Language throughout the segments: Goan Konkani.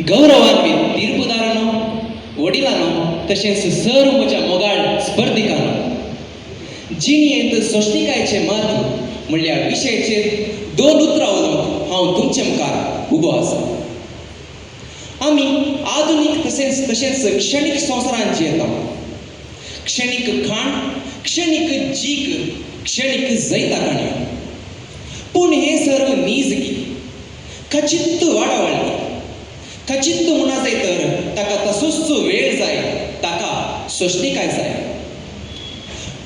गौरवान्वित तीर्पदारांनो, वडिलांनो, तशेंच सर म्हज्या मोगाळ स्पर्धिकांनो, जिणेंत सोंसणिकायेचें म्हत्व म्हणल्या विशयाचेर दोन उतरां उलोवंक हांव तुमचे मुखार उबो आसा. आमी आधुनीक तशेंच तशेंच क्षणीक संवसारांत जियेता. क्षणीक खाण, क्षणीक जीक, क्षणीक जैता काणयो. पूण हें सर्व नीजगी खचित्त वाडावळी खचित्त म्हणा जाय तर ताका तसोच वेळ जाय, ताका सोंसणिकाय जाय.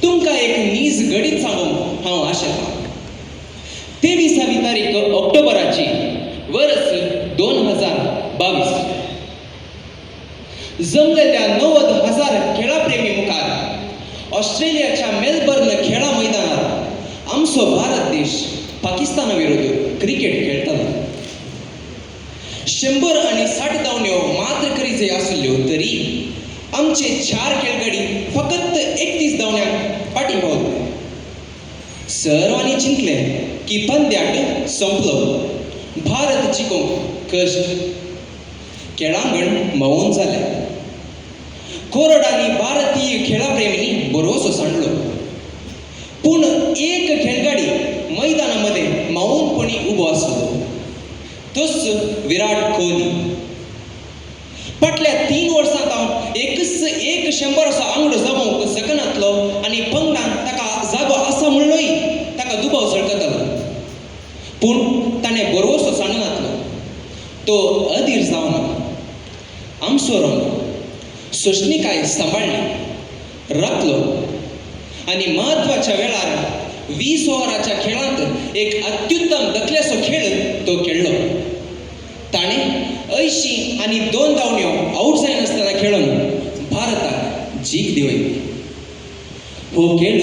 तुमकां एक नीज घडीत सांगूंक हांव आशेतां. 23वी तारीख ऑक्टोबराची, वर्स 2022, जमलेल्या 90,000 खेळाप्रेमी मुखार ऑस्ट्रेलियाच्या मेलबर्न खेळा मैदानार आमचो भारत देश पाकिस्ताना विरुद्ध क्रिकेट खेळटालो. 160 धांवण्यो मात्र करी आसल्यो तरी आमचे चार खेळगडी फकत 31 धांवण्यांक फाटीं पावले. सर्वांनी चिंतलें की पंद्याट सोंपलो, भारत जिखूंक कश्ट. खेळांगण मौन जालें. कोरडांनी भारतीय खेळाप्रेमींनी भरवसो सांडलो. पूण एक खेळगाडी मैदाना मदें मौनपणी उबो आसलो, तोच विराट कोहली. फाटल्या 3 वर्सां हांव एकच एक 100 असो आंगडो जमोवंक शकनातलो आनी पंगडान ताका जागो आसा म्हणलोय ताका दुबाव झळकतालो. पूण ताणें भरवसो सांडनातलो. तो अधीर जावना. आमचो रंग सोंसणिकाय सांबाळ्ळी राखलो आनी म्हत्वाच्या वेळार 20 ओवराच्या खेळांत एक अत्युत्तम दखल्याचो खेळ तो खेळ्ळो. ताणें 82 धांवण्यो आवट जायनासतना खेळून भारताक जीख दिवयली. हो खेळ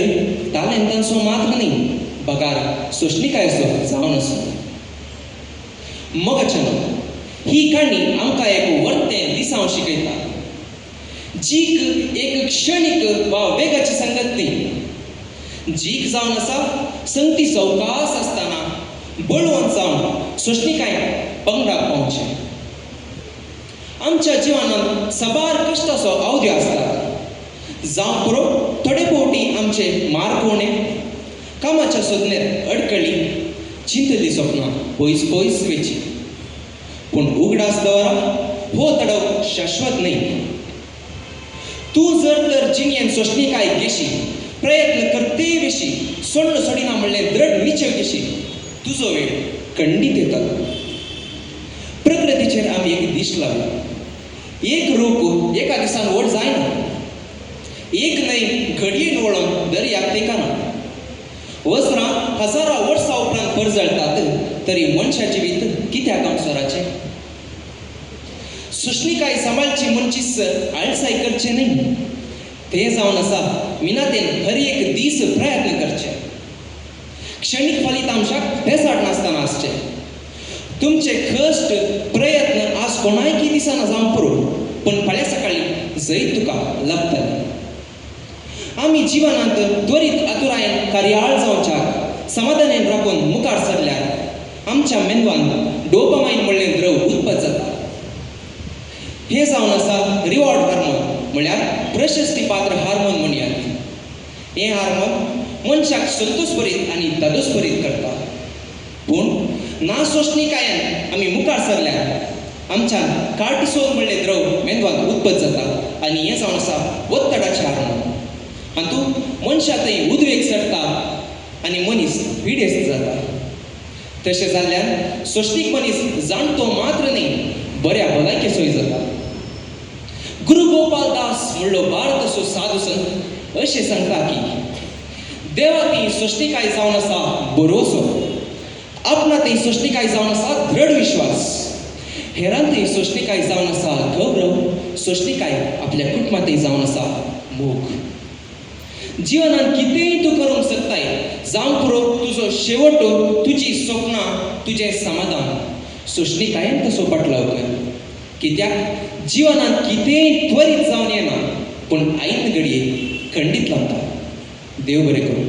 तालेंतांचो मात्र न्ही, बगार सोंसणिकायेचो जावन आसा. मोगाच्यानो, ही काणी आमकां एक वर्तें लिसांव शिकयता. जीक एक क्षणीक वा वेगाची संगत न्ही. जीक जावन आसा संगती सवकास आसतना बळवंत जावन सोंसणिकायेन पंगडाक पावचें. आमच्या जिवनांत साबार कश्टाचो अवध्यो आसतात. जावं पुरो, थोडे फावटी आमचे मार्क उणें, कामाच्या सोदनेर अडकळी, चिंतली सपनां पयस पयस वेची. पूण उगडास दवरा, हो तडव शाश्वत न्ही. तूं जर तर जिणेन सोंसणिकाय घेशी, प्रयत्न करते विशी, सोडण सोडिना म्हणलें दृढ निश्चय घेशी, तुजो वेळ खंडीत येता. प्रकृतीचेर आमी एक दीश लावया. एक रूख एका दिसान व्हड जायना. एक न्हंय घडयेन वळोन दर्याक तेंकना. वज्रां हजारां वर्सां उपरांत परजळटात, तरी मनशा जिवीत कित्याक संवसाराचें? सोंसणिकाय सांबाळची म्हणचीच आळसाय करचें न्ही. तें जावन आसा मिनातेन हर एक दीस प्रयत्न करचे. क्षणीक फलितांशाक बेसाड नासतना आसचें. तुमचे कश्ट, प्रयत्न आज कोणायकी दिसना जावं पुरो, पूण फाल्यां सकाळीं जैत तुका लभतलें. आमी जिवनांत त्वरीत आतुरायेन कार्याळ जावच्याक समाधानान राखून मुखार सरल्यार आमच्या मेंदवान डोपामाइन म्हणलें द्रव उत्पन्न जाता. हें जावन आसा रिवॉर्ड हार्मोन, म्हळ्यार प्रशस्ती पात्र हार्मोन म्हणयात. हें हार्मोन मनशाक संतोशभरीत आनी धादोसभरीत करता. पूण ना सोंसणिकायेन आमी मुखार सरल्यार आमच्यान कार्टिसोल म्हणलें द्रव मेंदवांत उत्पन्न जाता आनी हें जावन आसा ಒತ್ತಡाचें हार्मोन. हातूंत मनशा थंय उद्वेग चडटा आनी मनीस पिडेस्त जाता. तशें जाल्ल्यान सोंसणीक मनीस जाणटो मात्र न्ही, बऱ्या भलायकेचोय जाता. गुरु गोपाल दास म्हणलो भारताचो साधू संत अशें सांगता की देवा ती सोंसणिकाय जावन आसा भरोसो, आपणा ती सोंसणिकाय जावन आसा दृढ विश्वास, हेरांतय सोंसणिकाय जावन आसा गौरव, सोंसणिकाय आपल्या कुटुंबांतय जावन आसा मोग. जिवनांत कितेंय तूं करूंक शकताय, जावं पुरो, तुजो शेवट, तुजी सपनां, तुजें समाधान सोंसणिकायेन तसो पाटलाव कर. कित्याक जिवनांत कितेंय त्वरीत जावन येना, पूण आयन घडये खंडीत लागता. देव बरें करूं.